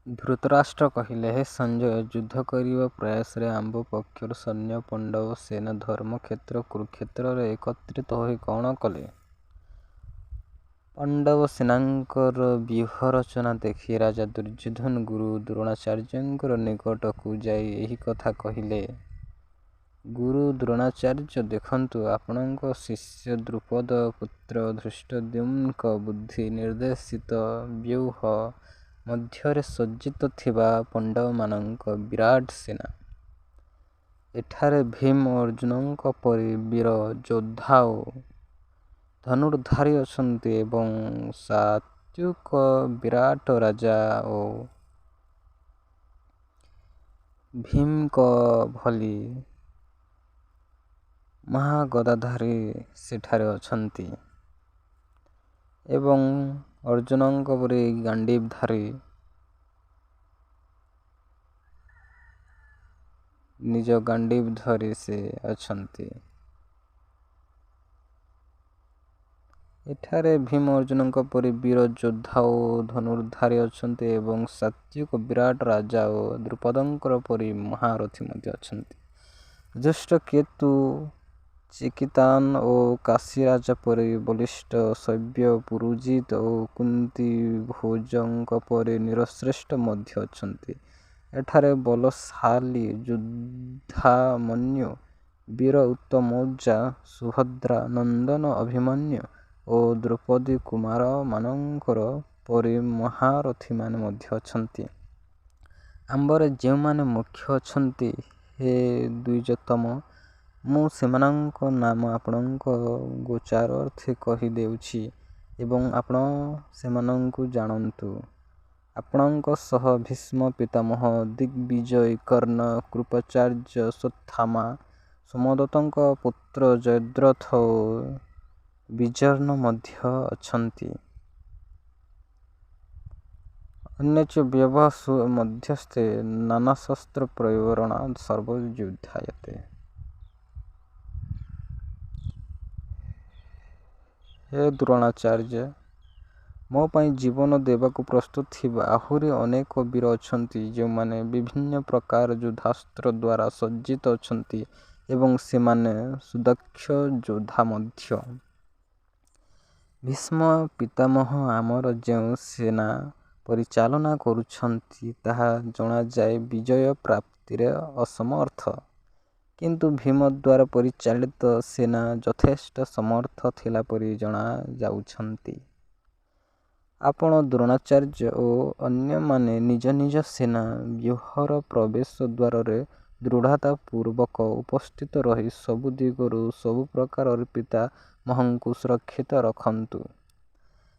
ଧୃତରାଷ୍ଟ୍ର କହିଲେ, ହେ ସଞ୍ଜୟ! ଯୁଦ୍ଧ କରିବା ପ୍ରୟାସରେ ଆମ୍ଭ ପକ୍ଷର ସୈନ୍ୟ ପାଣ୍ଡବ ସେନା ଧର୍ମକ୍ଷେତ୍ର କୁରୁକ୍ଷେତ୍ରରେ ଏକତ୍ରିତ ହୋଇ କ'ଣ କଲେ? ପାଣ୍ଡବ ସେନାଙ୍କର ବ୍ୟୂହ ରଚନା ଦେଖି ରାଜା ଦୁର୍ଯ୍ୟୋଧନ ଗୁରୁ ଦ୍ରୋଣାଚାର୍ଯ୍ୟଙ୍କର ନିକଟକୁ ଯାଇ ଏହି କଥା କହିଲେ। ଗୁରୁ ଦ୍ରୋଣାଚାର୍ଯ୍ୟ, ଦେଖନ୍ତୁ, ଆପଣଙ୍କ ଶିଷ୍ୟ ଦ୍ରୁପଦ ପୁତ୍ର ଧୃଷ୍ଟଦ୍ୟୁମ୍ନଙ୍କ ବୁଦ୍ଧି ନିର୍ଦ୍ଦେଶିତ ବ୍ୟୂହ ମଧ୍ୟରେ ସଜ୍ଜିତ ଥିବା ପାଣ୍ଡବମାନଙ୍କ ବିରାଟ ସେନା। ଏଠାରେ ଭୀମ ଅର୍ଜୁନଙ୍କ ପରି ବୀର ଯୋଦ୍ଧା ଓ ଧନୁର୍ଦ୍ଧାରୀ ଅଛନ୍ତି ଏବଂ ସାତ୍ୟକି ବିରାଟ ରାଜା ଓ ଭୀମଙ୍କ ଭଳି ମହାଗଦାଧାରୀ ସେଠାରେ ଅଛନ୍ତି ଏବଂ ଅର୍ଜୁନଙ୍କ ପରି ଗାଣ୍ଡୀବଧାରୀ ନିଜ ଗାଣ୍ଡୀବ ଧରି ସେ ଅଛନ୍ତି। ଏଠାରେ ଭୀମ ଅର୍ଜୁନଙ୍କ ପରି ବୀର ଯୋଦ୍ଧା ଓ ଧନୁର୍ଦ୍ଧାରୀ ଅଛନ୍ତି ଏବଂ ସାତ୍ୟକି ବିରାଟ ରାଜା ଓ ଦ୍ରୁପଦଙ୍କ ପରି ମହାରଥୀ ମଧ୍ୟ ଅଛନ୍ତି। ଧୃଷ୍ଟକେତୁ, ଚେକିତାନ ଓ କାଶୀରାଜା ପରି ବଳିଷ୍ଠ ଶୈବ୍ୟ, ପୁରୁଜିତ ଓ କୁନ୍ତିଭୋଜଙ୍କ ପରି ନୃପଶ୍ରେଷ୍ଠ ମଧ୍ୟ ଅଛନ୍ତି। ଏଠାରେ ବଳଶାଳୀ ଯୁଧାମନ୍ୟୁ, ବୀର ଉତ୍ତମୌଜା, ସୁଭଦ୍ରା ନନ୍ଦନ ଅଭିମନ୍ୟୁ ଓ ଦ୍ରୁପଦକୁମାରମାନଙ୍କର ପରି ମହାରଥୀମାନେ ମଧ୍ୟ ଅଛନ୍ତି। ଆମ୍ଭର ଯେଉଁମାନେ ମୁଖ୍ୟ ଅଛନ୍ତି, ହେ ଦ୍ୱିଜୋତ୍ତମ, ମୁଁ ସେମାନଙ୍କ ନାମ ଆପଣଙ୍କ ଗୋଚରାର୍ଥେ କହି ଦେଉଛି ଏବଂ ଆପଣ ସେମାନଙ୍କୁ ଜାଣନ୍ତୁ। ଆପଣଙ୍କ ସହ ଭୀଷ୍ମ ପିତାମହ, ଦିଗ୍ବିଜୟୀ କର୍ଣ୍ଣ, କୃପାଚାର୍ଯ୍ୟ ଅଶ୍ୱତ୍ଥାମା, ସୋମଦତ୍ତଙ୍କ ପୁତ୍ର ଜୟଦ୍ରଥ ଓ ବିଜର୍ଣ୍ଣ ମଧ୍ୟ ଅଛନ୍ତି। ଅନ୍ୟେ ଚ ବ୍ୟୂହ ମଧ୍ୟସ୍ଥେ ନାନାଶସ୍ତ୍ର ପ୍ରବୀଣା ସର୍ବେ ଯୁଦ୍ଧାୟତ୍ତା। ହେ ଦ୍ରୋଣାଚାର୍ଯ୍ୟ! ମୋ ପାଇଁ ଜୀବନ ଦେବାକୁ ପ୍ରସ୍ତୁତ ଥିବା ଆହୁରି ଅନେକ ବୀର ଅଛନ୍ତି, ଯେଉଁମାନେ ବିଭିନ୍ନ ପ୍ରକାର ଯୁଦ୍ଧାସ୍ତ୍ର ଦ୍ୱାରା ସଜ୍ଜିତ ଅଛନ୍ତି ଏବଂ ସେମାନେ ସୁଦକ୍ଷ ଯୋଦ୍ଧା ମଧ୍ୟ। ଭୀଷ୍ମ ପିତାମହ ଆମର ଯେଉଁ ସେନା ପରିଚାଳନା କରୁଛନ୍ତି, ତାହା ଜଣାଯାଏ ବିଜୟ ପ୍ରାପ୍ତିରେ ଅସମର୍ଥ। କିନ୍ତୁ ଭୀମଦ୍ୱାରା ପରିଚାଳିତ ସେନା ଯଥେଷ୍ଟ ସମର୍ଥ ଥିଲାପରି ଜଣାଯାଉଛନ୍ତି। ଆପଣ ଦ୍ରୋଣାଚାର୍ଯ୍ୟ ଓ ଅନ୍ୟମାନେ ନିଜ ନିଜ ସେନା ବ୍ୟୂହର ପ୍ରବେଶ ଦ୍ୱାରରେ ଦୃଢ଼ତା ପୂର୍ବକ ଉପସ୍ଥିତ ରହି ସବୁ ଦିଗରୁ ସବୁ ପ୍ରକାରେ ପିତାମହଙ୍କୁ ସୁରକ୍ଷିତ ରଖନ୍ତୁ।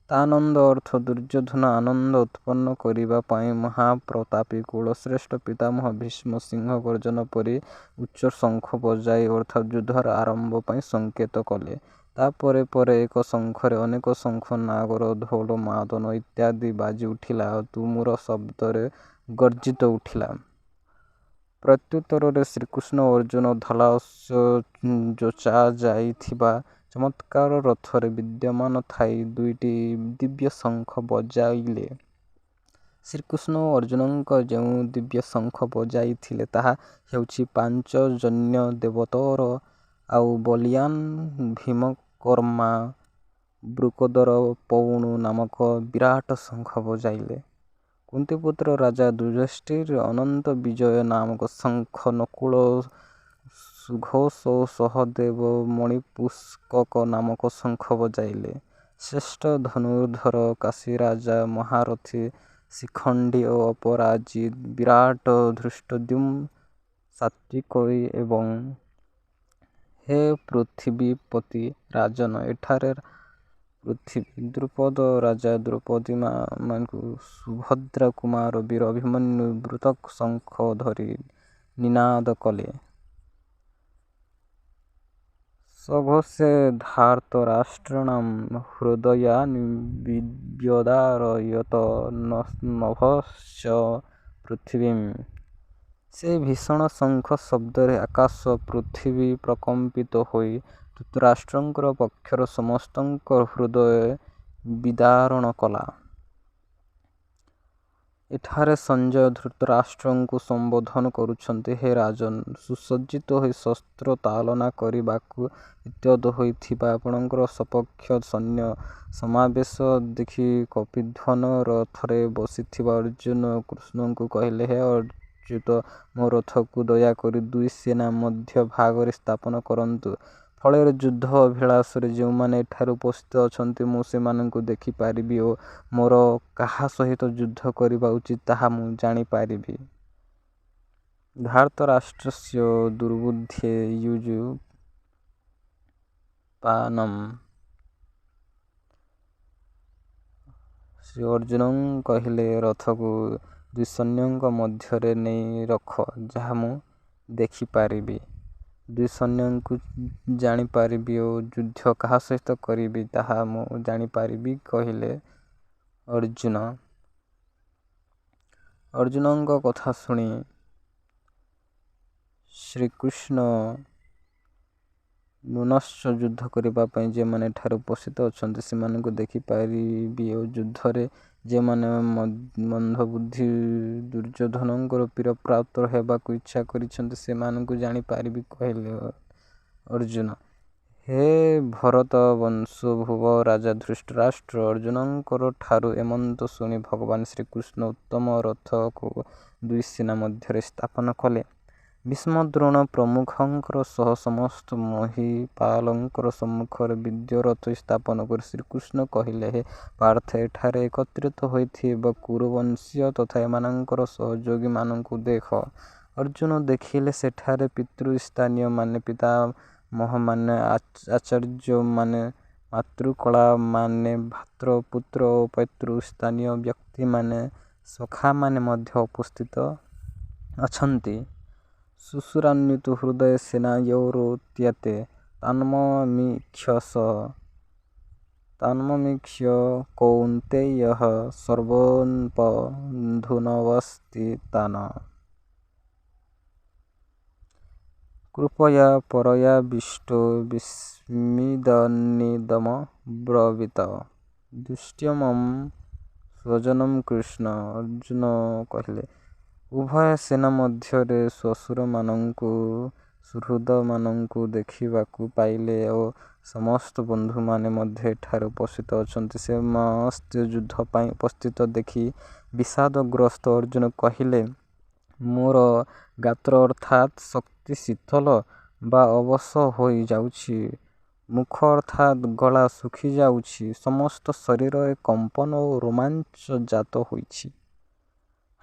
ତାନନ୍ଦ ଅର୍ଥ ଦୁର୍ଯ୍ୟୋଧନ ଆନନ୍ଦ ଉତ୍ପନ୍ନ କରିବା ପାଇଁ ମହାପ୍ରତାପୀ କୁଳଶ୍ରେଷ୍ଠ ପିତାମହ ଭୀଷ୍ମ ସିଂହ ଗର୍ଜନ ପରି ଉଚ୍ଚ ଶଙ୍ଖ ବଜାଇ ଅର୍ଥାତ୍ ଯୁଦ୍ଧର ଆରମ୍ଭ ପାଇଁ ସଙ୍କେତ କଲେ। ତା ପରେ ପରେ ଏକ ଶଙ୍ଖରେ ଅନେକ ଶଙ୍ଖ, ନାଗରା, ଢୋଲ, ମାଦଳ ଇତ୍ୟାଦି ବାଜିଉଠିଲା ଓ ତୁମୁର ଶବ୍ଦରେ ଗର୍ଜି ଉଠିଲା। ପ୍ରତ୍ୟୁତ୍ତରରେ ଶ୍ରୀକୃଷ୍ଣ ଓ ଅର୍ଜୁନ ଧଳା ଅଶ୍ୱ ଯୋଚାଯାଇଥିବା ଚମତ୍କାର ରଥରେ ବିଦ୍ୟମାନ ଥାଇ ଦୁଇଟି ଦିବ୍ୟ ଶଙ୍ଖ ବଜାଇଲେ। ଶ୍ରୀକୃଷ୍ଣ ଅର୍ଜୁନଙ୍କ ଯେଉଁ ଦିବ୍ୟ ଶଙ୍ଖ ବଜାଇଥିଲେ ତାହା ହେଉଛି ପାଞ୍ଚଜନ୍ୟ ଦେବୋତ୍ତର, ଆଉ ବଳୀୟାନ୍ ଭୀମକର୍ମା ବୃକୋଦର ପୌଣୁ ନାମକ ବିରାଟ ଶଙ୍ଖ ବଜାଇଲେ। କୁନ୍ତୀପୁତ୍ର ରାଜା ଯୁଧିଷ୍ଠିର ଅନନ୍ତବିଜୟ ନାମକ ଶଙ୍ଖ, ନକୁଳ ସୁଘୋଷ ଓ ସହଦେବ ମଣିପୁଷ୍ପକ ନାମକ ଶଙ୍ଖ ବଜାଇଲେ। ଶ୍ରେଷ୍ଠ ଧନୁର୍ଦ୍ଧର କାଶୀରାଜା, ମହାରଥୀ ଶିଖଣ୍ଡୀ ଓ ଅପରାଜିତ ବିରାଟ ଧୃଷ୍ଟଦ୍ୟୁମ୍ନ, ସାତ୍ୟକି ଏବଂ ହେ ପୃଥିବୀପତି ରାଜନ, ଏଠାରେ ପୃଥିବୀ, ଦ୍ରୁପଦ ରାଜା ଦ୍ରୌପଦୀମାନଙ୍କୁ ସୁଭଦ୍ରା କୁମାର ବୀର ଅଭିମନ୍ୟୁ ବୃକକ ଶଙ୍ଖ ଧରି ନିନାଦ କଲେ। ସଘୋଷେ ଧାର୍ତ୍ତରାଷ୍ଟ୍ରାଣାଂ ହୃଦୟାନି ବ୍ୟଦାରୟତ ନଭଶ୍ଚ ପୃଥିବୀମ୍। ସେହି ଭୀଷଣ ଶଙ୍ଖ ଶବ୍ଦରେ ଆକାଶ ପୃଥିବୀ ପ୍ରକମ୍ପିତ ହୋଇ ଧୃତରାଷ୍ଟ୍ରଙ୍କ ପକ୍ଷର ସମସ୍ତଙ୍କ ହୃଦୟ ବିଦାରଣ କଲା। ଏଠାରେ ସଞ୍ଜୟ ଧୃତରାଷ୍ଟ୍ରଙ୍କୁ ସମ୍ବୋଧନ କରୁଛନ୍ତି। ହେ ରାଜନ୍! ସୁସଜ୍ଜିତ ହୋଇ ଶସ୍ତ୍ରୋତ୍ତୋଳନ କରିବାକୁ ଉଦ୍ୟତ ହୋଇଥିବା ଆପଣଙ୍କ ସପକ୍ଷ ସୈନ୍ୟ ସମାବେଶ ଦେଖି କପିଧ୍ୱଜ ରଥରେ ବସିଥିବା ଅର୍ଜୁନ କୃଷ୍ଣଙ୍କୁ କହିଲେ, ହେ ଅଚ୍ୟୁତ! ମୋ ରଥକୁ ଦୟାକରି ଦୁଇ ସେନା ମଧ୍ୟ ଭାଗରେ ସ୍ଥାପନ କରନ୍ତୁ। ଫଳରେ ଯୁଦ୍ଧ ଅଭିଳାଷରେ ଯେଉଁମାନେ ଏଠାରେ ଉପସ୍ଥିତ ଅଛନ୍ତି ମୁଁ ସେମାନଙ୍କୁ ଦେଖି ପାରିବି ଓ ମୋର କାହା ସହିତ ଯୁଦ୍ଧ କରିବା ଉଚିତ୍ ତାହା ମୁଁ ଜାଣିପାରିବି। ଧାର୍ତ୍ତରାଷ୍ଟ୍ରସ୍ୟ ଦୁର୍ବୁଦ୍ଧେଃ ୟୁଯୁତ୍ସାନମ୍। ଶ୍ରୀ ଅର୍ଜୁନ କହିଲେ, ରଥକୁ ଦୁଇ ସୈନ୍ୟଙ୍କ ମଧ୍ୟରେ ନେଇ ରଖ, ଯାହା ମୁଁ ଦେଖିପାରିବି। ଦୁଇ ସୈନ୍ୟଙ୍କୁ ଜାଣିପାରିବି ଓ ଯୁଦ୍ଧ କାହା ସହିତ କରିବି ତାହା ମୁଁ ଜାଣିପାରିବି କହିଲେ ଅର୍ଜୁନ। ଅର୍ଜୁନଙ୍କ କଥା ଶୁଣି ଶ୍ରୀକୃଷ୍ଣ ପୁନଶ୍ଚ ଯୁଦ୍ଧ କରିବା ପାଇଁ ଯେଉଁମାନେ ଏଠାରେ ଉପସ୍ଥିତ ଅଛନ୍ତି ସେମାନଙ୍କୁ ଦେଖିପାରିବି ଓ ଯୁଦ୍ଧରେ ଯେଉଁମାନେ ମନ୍ଦବୁଦ୍ଧି ଦୁର୍ଯ୍ୟୋଧନଙ୍କର ପ୍ରୀତିପାତ୍ର ହେବାକୁ ଇଚ୍ଛା କରିଛନ୍ତି ସେମାନଙ୍କୁ ଜାଣିପାରିବି କହିଲେ ଅର୍ଜୁନ। ହେ ଭରତବଂଶୋଦ୍ଭବ ରାଜା ଧୃତରାଷ୍ଟ୍ର! ଅର୍ଜୁନଙ୍କଠାରୁ ଏମନ୍ତ ଶୁଣି ଭଗବାନ ଶ୍ରୀକୃଷ୍ଣ ଉତ୍ତମ ରଥକୁ ଦୁଇ ସେନା ମଧ୍ୟରେ ସ୍ଥାପନ କଲେ। ଭୀଷ୍ମ ଦ୍ରୋଣ ପ୍ରମୁଖଙ୍କ ସହ ସମସ୍ତ ମହୀପାଳଙ୍କ ସମ୍ମୁଖରେ ଦିବ୍ୟରଥ ସ୍ଥାପନ କରି ଶ୍ରୀକୃଷ୍ଣ କହିଲେ, ହେ ପାର୍ଥ! ଏଠାରେ ଏକତ୍ରିତ ହୋଇଥିବା କୁରୁବଂଶୀୟ ତଥା ଏମାନଙ୍କର ସହଯୋଗୀମାନଙ୍କୁ ଦେଖ। ଅର୍ଜୁନ ଦେଖିଲେ ସେଠାରେ ପିତୃସ୍ଥାନୀୟମାନେ, ପିତାମହମାନେ, ଆଚାର୍ଯ୍ୟମାନେ, ମାତୃକୁଳାମାନେ, ଭ୍ରାତୃ, ପୁତ୍ର ଓ ପୌତ୍ର ସ୍ଥାନୀୟ ବ୍ୟକ୍ତିମାନେ, ସଖାମାନେ ମଧ୍ୟ ଉପସ୍ଥିତ ଅଛନ୍ତି। ଶ୍ଵଶୁରାନ୍ବିତ ହୃଦୟ ସେନୟୋରୁଦ୍ୟତେ। ତାନ୍ସମୀକ୍ଷ୍ୟ କୌନ୍ତେୟଃ ସର୍ବାନ୍ବନ୍ଧୂନବସ୍ଥିତାନ୍। କୃପୟା ପରୟାବିଷ୍ଟୋ ଭୀଷ୍ମୋऽନିଦମବ୍ରବୀତ। ଦୃଷ୍ଟ୍ୱା ମମ ସ୍ୱଜନଂ କୃଷ୍ଣ। ଅର୍ଜୁନ କହିଲେ, ଉଭୟ ସେନା ମଧ୍ୟରେ ଶ୍ୱଶୁରମାନଙ୍କୁ, ସୁହୃଦମାନଙ୍କୁ ଦେଖିବାକୁ ପାଇଲି ଓ ସମସ୍ତ ବନ୍ଧୁମାନେ ମଧ୍ୟ ଏଠାରେ ଉପସ୍ଥିତ ଅଛନ୍ତି। ସମସ୍ତେ ଯୁଦ୍ଧ ପାଇଁ ଉପସ୍ଥିତ ଦେଖି ବିଷାଦଗ୍ରସ୍ତ ଅର୍ଜୁନ କହିଲେ, ମୋର ଗାତ୍ର ଅର୍ଥାତ୍ ଶକ୍ତି ଶିଥିଳ ବା ଅବଶ ହୋଇ ଯାଉଛି, ମୁଖ ଅର୍ଥାତ୍ ଗଳା ଶୁଖିଯାଉଛି, ସମସ୍ତ ଶରୀରରେ କମ୍ପନ ଓ ରୋମାଞ୍ଚ ଜାତ ହୋଇଛି।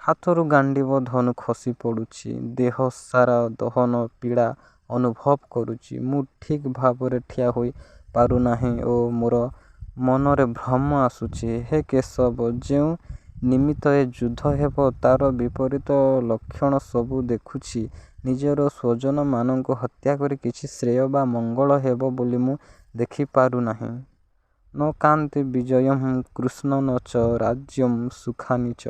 ହାତରୁ ଗାଣ୍ଡିବ ଧନୁ ଖସି ପଡୁଛି। ଦେହ ସାରା ଦହନ ପୀଡ଼ା ଅନୁଭବ କରୁଛି। ମୁଁ ଠିକ୍ ଭାବରେ ଠିଆ ହୋଇ ପାରୁନାହିଁ ଓ ମୋର ମନରେ ଭ୍ରମ ଆସୁଛି। ହେ କେଶବ! ଯେଉଁ ନିମିତ୍ତ ଏ ଯୁଦ୍ଧ ହେବ ତା'ର ବିପରୀତ ଲକ୍ଷଣ ସବୁ ଦେଖୁଛି। ନିଜର ସ୍ୱଜନମାନଙ୍କୁ ହତ୍ୟା କରି କିଛି ଶ୍ରେୟ ବା ମଙ୍ଗଳ ହେବ ବୋଲି ମୁଁ ଦେଖିପାରୁନାହିଁ। ନ କାମ୍ୟେ ବିଜୟଂ କୃଷ୍ଣ ନ ଚ ରାଜ୍ୟଂ ସୁଖାନି ଚ।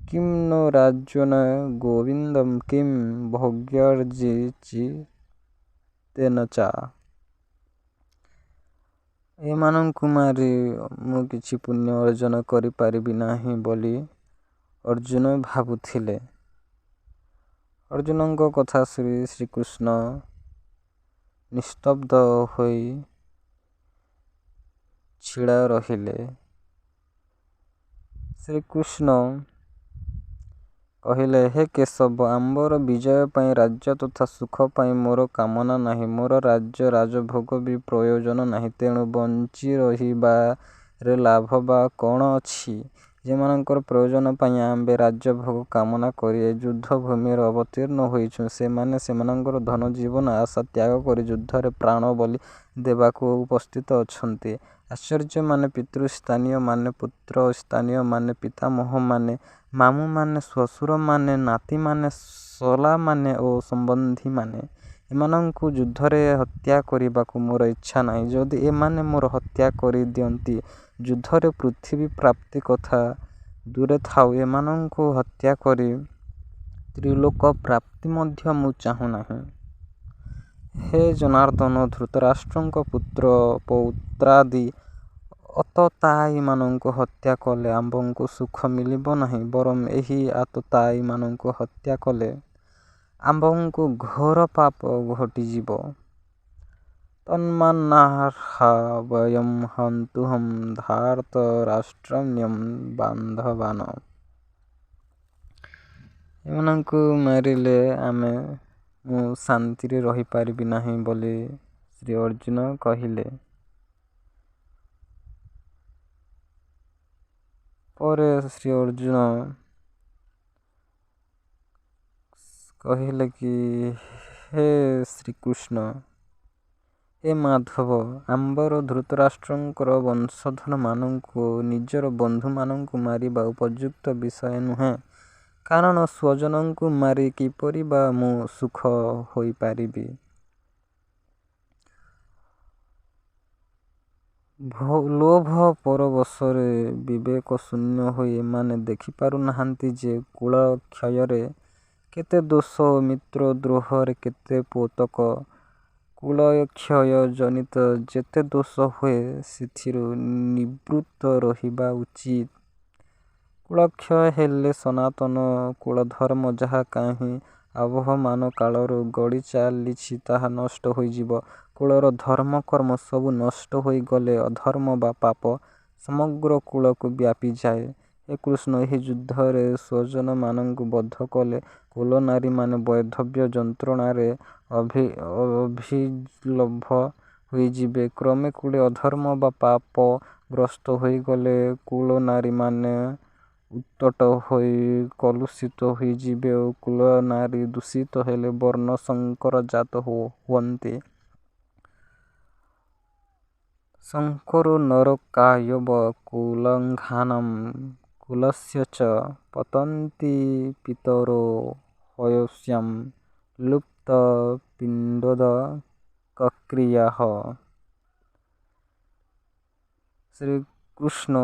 କିଂ ନୋ ରାଜ୍ୟେନ ଗୋବିନ୍ଦ କିଂ ଭୋଗୈର୍ଜିବିତେନ ଚ। ଏମାନଙ୍କୁ ମାରି ମୁଁ କିଛି ପୁଣ୍ୟ ଅର୍ଜନ କରିପାରିବି ନାହିଁ ବୋଲି ଅର୍ଜୁନ ଭାବୁଥିଲେ। ଅର୍ଜୁନଙ୍କ କଥା ଶୁଣି ଶ୍ରୀକୃଷ୍ଣ ନିସ୍ତବ୍ଧ ହୋଇ ଛିଡ଼ା ରହିଲେ। ଶ୍ରୀକୃଷ୍ଣ କହିଲେ, ହେ କେଶବ! ଆମ୍ଭର ବିଜୟ ପାଇଁ ରାଜ୍ୟ ତଥା ସୁଖ ପାଇଁ ମୋର କାମନା ନାହିଁ। ମୋର ରାଜ୍ୟ ରାଜଭୋଗ ବି ପ୍ରୟୋଜନ ନାହିଁ। ତେଣୁ ବଞ୍ଚି ରହିବାରେ ଲାଭ ବା କ'ଣ ଅଛି? ଯେଉଁମାନଙ୍କର ପ୍ରୟୋଜନ ପାଇଁ ଆମ୍ଭେ ରାଜ୍ୟଭୋଗ କାମନା କରି ଏ ଯୁଦ୍ଧଭୂମିରେ ଅବତୀର୍ଣ୍ଣ ହୋଇଛୁ, ସେମାନେ ସେମାନଙ୍କର ଧନ ଜୀବନ ଆଶା ତ୍ୟାଗ କରି ଯୁଦ୍ଧରେ ପ୍ରାଣବଳି ଦେବାକୁ ଉପସ୍ଥିତ ଅଛନ୍ତି। ଆଚାର୍ଯ୍ୟମାନେ, ପିତୃସ୍ଥାନୀୟମାନେ, ପୁତ୍ରସ୍ଥାନୀୟମାନେ, ପିତାମହମାନେ, ମାମୁଁମାନେ, ଶ୍ୱଶୁରମାନେ, ନାତିମାନେ, ଶଳାମାନେ ଓ ସମ୍ବନ୍ଧିମାନେ। ଏମାନଙ୍କୁ ଯୁଦ୍ଧରେ ହତ୍ୟା କରିବାକୁ ମୋର ଇଚ୍ଛା ନାହିଁ। ଯଦି ଏମାନେ ମୋର ହତ୍ୟା କରିଦିଅନ୍ତି, ଯୁଦ୍ଧରେ ପୃଥିବୀ ପ୍ରାପ୍ତି କଥା ଦୂରେ ଥାଉ, ଏମାନଙ୍କୁ ହତ୍ୟା କରି ତ୍ରିଲୋକପ୍ରାପ୍ତି ମଧ୍ୟ ମୁଁ ଚାହୁଁ ନାହିଁ। ହେ ଜନାର୍ଦ୍ଦନ! ଧୃତରାଷ୍ଟ୍ରଙ୍କ ପୁତ୍ର ପୌତ୍ରାଦି ଆତତାୟୀମାନଙ୍କୁ ହତ୍ୟା କଲେ ଆମ୍ଭଙ୍କୁ ସୁଖ ମିଳିବ ନାହିଁ ବରଂ ଏହି ଆତତାୟୀମାନଙ୍କୁ ହତ୍ୟା କଲେ ଆମ୍ଭଙ୍କୁ ଘୋର ପାପ ଘଟିଯିବ। ତନ୍ମାନାର୍ହା ବୟଂ ହନ୍ତୁଂ ଧାର୍ତ୍ତରାଷ୍ଟ୍ରାନ୍ୟ ବାନ୍ଧବାନ। ଏମାନଙ୍କୁ ମାରିଲେ ମୁଁ ଶାନ୍ତିରେ ରହିପାରିବି ନାହିଁ ବୋଲି ଶ୍ରୀ ଅର୍ଜୁନ କହିଲେ। ପରେ ଶ୍ରୀ ଅର୍ଜୁନ କହିଲେ କି, ହେ ଶ୍ରୀକୃଷ୍ଣ, ହେ ମାଧବ, ଆମ୍ଭର ଧୃତରାଷ୍ଟ୍ରଙ୍କର ବଂଶଧରମାନଙ୍କୁ, ନିଜର ବନ୍ଧୁମାନଙ୍କୁ ମାରିବା ଉପଯୁକ୍ତ ବିଷୟ ନୁହେଁ। କାରଣ ସ୍ୱଜନଙ୍କୁ ମାରି କିପରି ବା ମୁଁ ସୁଖୀ ହୋଇପାରିବି? ଲୋଭ ପରବଶରେ ବିବେକଶୂନ୍ୟ ହୋଇ ଏମାନେ ଦେଖିପାରୁନାହାନ୍ତି ଯେ କୁଳକ୍ଷୟରେ କେତେ ଦୋଷ ଓ ମିତ୍ରଦ୍ରୋହରେ କେତେ ପାତକ। କୁଳକ୍ଷୟ ଜନିତ ଯେତେ ଦୋଷ ହୁଏ, ସେଥିରୁ ନିବୃତ୍ତ ରହିବା ଉଚିତ। କୁଳକ୍ଷୟ ହେଲେ ସନାତନ କୁଳଧର୍ମ ଯାହା କାହିଁ ଆବହମାନ କାଳରୁ ଗଡ଼ି ଚାଲିଛି, ତାହା ନଷ୍ଟ ହୋଇଯିବ। କୁଳର ଧର୍ମକର୍ମ ସବୁ ନଷ୍ଟ ହୋଇଗଲେ ଅଧର୍ମ ବା ପାପ ସମଗ୍ର କୁଳକୁ ବ୍ୟାପିଯାଏ। ହେ କୃଷ୍ଣ, ଏହି ଯୁଦ୍ଧରେ ସ୍ୱଜନମାନଙ୍କୁ ବଧ କଲେ କୁଳନାରୀମାନେ ବୈଧବ୍ୟ ଯନ୍ତ୍ରଣାରେ ଅଭିଲବ୍ଧ ହୋଇଯିବେ। କ୍ରମେ କୁଳେ ଅଧର୍ମ ବା ପାପଗ୍ରସ୍ତ ହୋଇଗଲେ କୁଳନାରୀମାନେ ଉଦ୍ଧତ ହୋଇ କଳୁଷିତ ହୋଇଯିବେ ଓ କୁଳନାରୀ ଦୂଷିତ ହେଲେ ବର୍ଣ୍ଣସଙ୍କର ଜାତ ହୁଅନ୍ତି। ସଂକରୋ ନରକାୟୈବ କୁଳଘ୍ନାନାଂ କୁଳସ୍ୟ ଚ ପତନ୍ତି ପିତରୋ ହ୍ୟସ୍ୟାଂ ଲୁପ୍ତପିଣ୍ଡୋଦକକ୍ରିୟାଃ। ଶ୍ରୀକୃଷ୍ଣ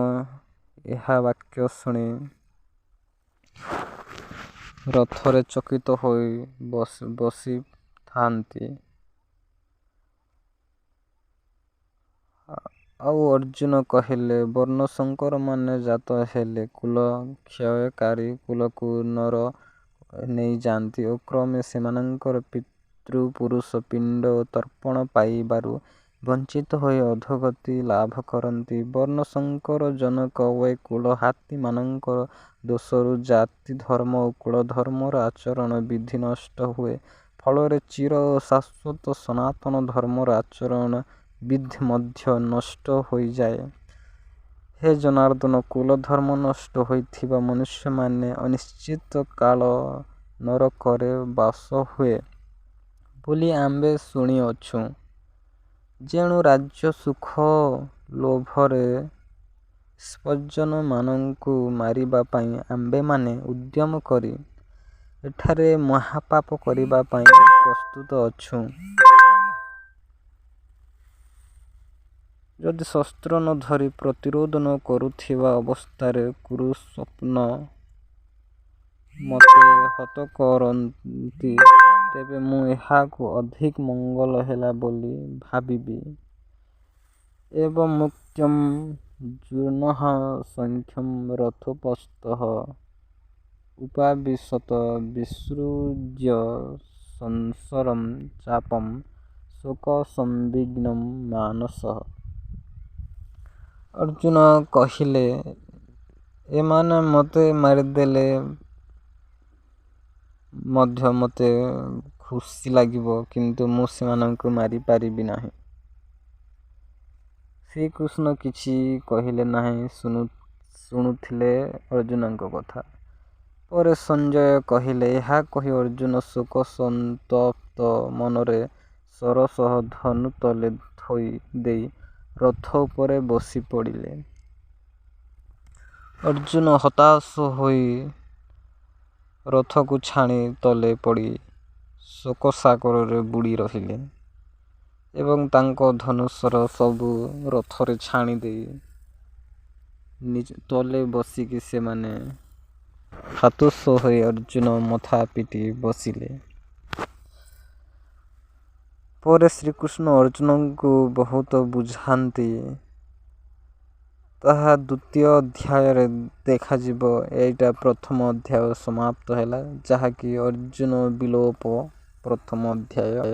ଏହା ବାକ୍ୟ ଶୁଣି ରଥରେ ଚକିତ ହୋଇ ବସିଥାନ୍ତି। ଆଉ ଅର୍ଜୁନ କହିଲେ, ବର୍ଣ୍ଣସଙ୍କରମାନେ ଜାତ ହେଲେ କୁଳକ୍ଷୟକାରୀ କୁଳକୁ ନରକକୁ ନେଇଯାନ୍ତି ଓ କ୍ରମେ ସେମାନଙ୍କର ପିତୃପୁରୁଷ ପିଣ୍ଡ ଓ ତର୍ପଣ ପାଇବାରୁ ବଞ୍ଚିତ ହୋଇ ଅଧୋଗତି ଲାଭ କରନ୍ତି। ବର୍ଣ୍ଣସଙ୍କରଜନକ ଓ କୁଳଘାତୀମାନଙ୍କର ଦୋଷରୁ ଜାତିଧର୍ମ ଓ କୁଳଧର୍ମର ଆଚରଣ ବିଧି ନଷ୍ଟ ହୁଏ। ଫଳରେ ଚିର ଓ ଶାଶ୍ୱତ ସନାତନ ଧର୍ମର ଆଚରଣ ବିଧ୍ ମଧ୍ୟ ନଷ୍ଟ ହୋଇଯାଏ। ହେ ଜନାର୍ଦ୍ଦନ, କୁଳଧର୍ମ ନଷ୍ଟ ହୋଇଥିବା ମନୁଷ୍ୟମାନେ ଅନିଶ୍ଚିତ କାଳ ନରକରେ ବାସ ହୁଏ ବୋଲି ଆମ୍ଭେ ଶୁଣିଅଛୁଁ। ଯେଣୁ ରାଜ୍ୟସୁଖ ଲୋଭରେ ସ୍ୱଜନମାନଙ୍କୁ ମାରିବା ପାଇଁ ଆମ୍ଭେମାନେ ଉଦ୍ୟମ କରି ଏଠାରେ ମହାପାପ କରିବା ପାଇଁ ପ୍ରସ୍ତୁତ ଅଛୁଁ। ଯଦି ଶସ୍ତ୍ର ନ ଧରି ପ୍ରତିରୋଧ ନ କରୁଥିବା ଅବସ୍ଥାରେ କୁରୁସପତ୍ନୀ ମୋତେ ହତ କରନ୍ତି, ତେବେ ମୁଁ ଏହାକୁ ଅଧିକ ମଙ୍ଗଳ ହେଲା ବୋଲି ଭାବିବି। ଏବମୁକ୍ତ୍ୱାର୍ଜୁନଃ ସଖ୍ୟଂ ରଥୋପସ୍ଥଃ ଉପାବିଶତ ବିସୃଜ୍ୟ ସଶରଂ ଚାପଂ ଶୋକସମ୍ବିଗ୍ନମାନସଃ। ଅର୍ଜୁନ କହିଲେ, ଏମାନେ ମୋତେ ମାରିଦେଲେ ମଧ୍ୟ ମୋତେ ଖୁସି ଲାଗିବ, କିନ୍ତୁ ମୁଁ ସେମାନଙ୍କୁ ମାରିପାରିବି ନାହିଁ। ଶ୍ରୀକୃଷ୍ଣ କିଛି କହିଲେ ନାହିଁ, ଶୁଣୁଥିଲେ ଅର୍ଜୁନଙ୍କ କଥା। ପରେ ସଞ୍ଜୟ କହିଲେ, ଏହା କହି ଅର୍ଜୁନ ଶୋକସନ୍ତପ୍ତ ମନରେ ଶର ସହ ଧନୁ ତଳେ ଥୋଇ ଦେଇ ରଥ ଉପରେ ବସିପଡ଼ିଲେ। ଅର୍ଜୁନ ହତାଶ ହୋଇ ରଥକୁ ଛାଣି ତଳେ ପଡ଼ି ଶୋକସାଗରରେ ବୁଡ଼ି ରହିଲେ ଏବଂ ତାଙ୍କ ଧନୁଶର ସବୁ ରଥରେ ଛାଣି ଦେଇ ତଳେ ବସିକି ସେମାନେ ହତାଶ ହୋଇ ଅର୍ଜୁନ ମଥା ପିଟି ବସିଲେ। ପରେ ଶ୍ରୀକୃଷ୍ଣ ଅର୍ଜୁନଙ୍କୁ ବହୁତ ବୁଝାନ୍ତି। ତାହା ଦ୍ୱିତୀୟ ଅଧ୍ୟାୟରେ ଦେଖାଯିବ। ଏଇଟା ପ୍ରଥମ ଅଧ୍ୟାୟ ସମାପ୍ତ ହେଲା, ଯାହାକି ଅର୍ଜୁନ ବିଳାପ ପ୍ରଥମ ଅଧ୍ୟାୟ।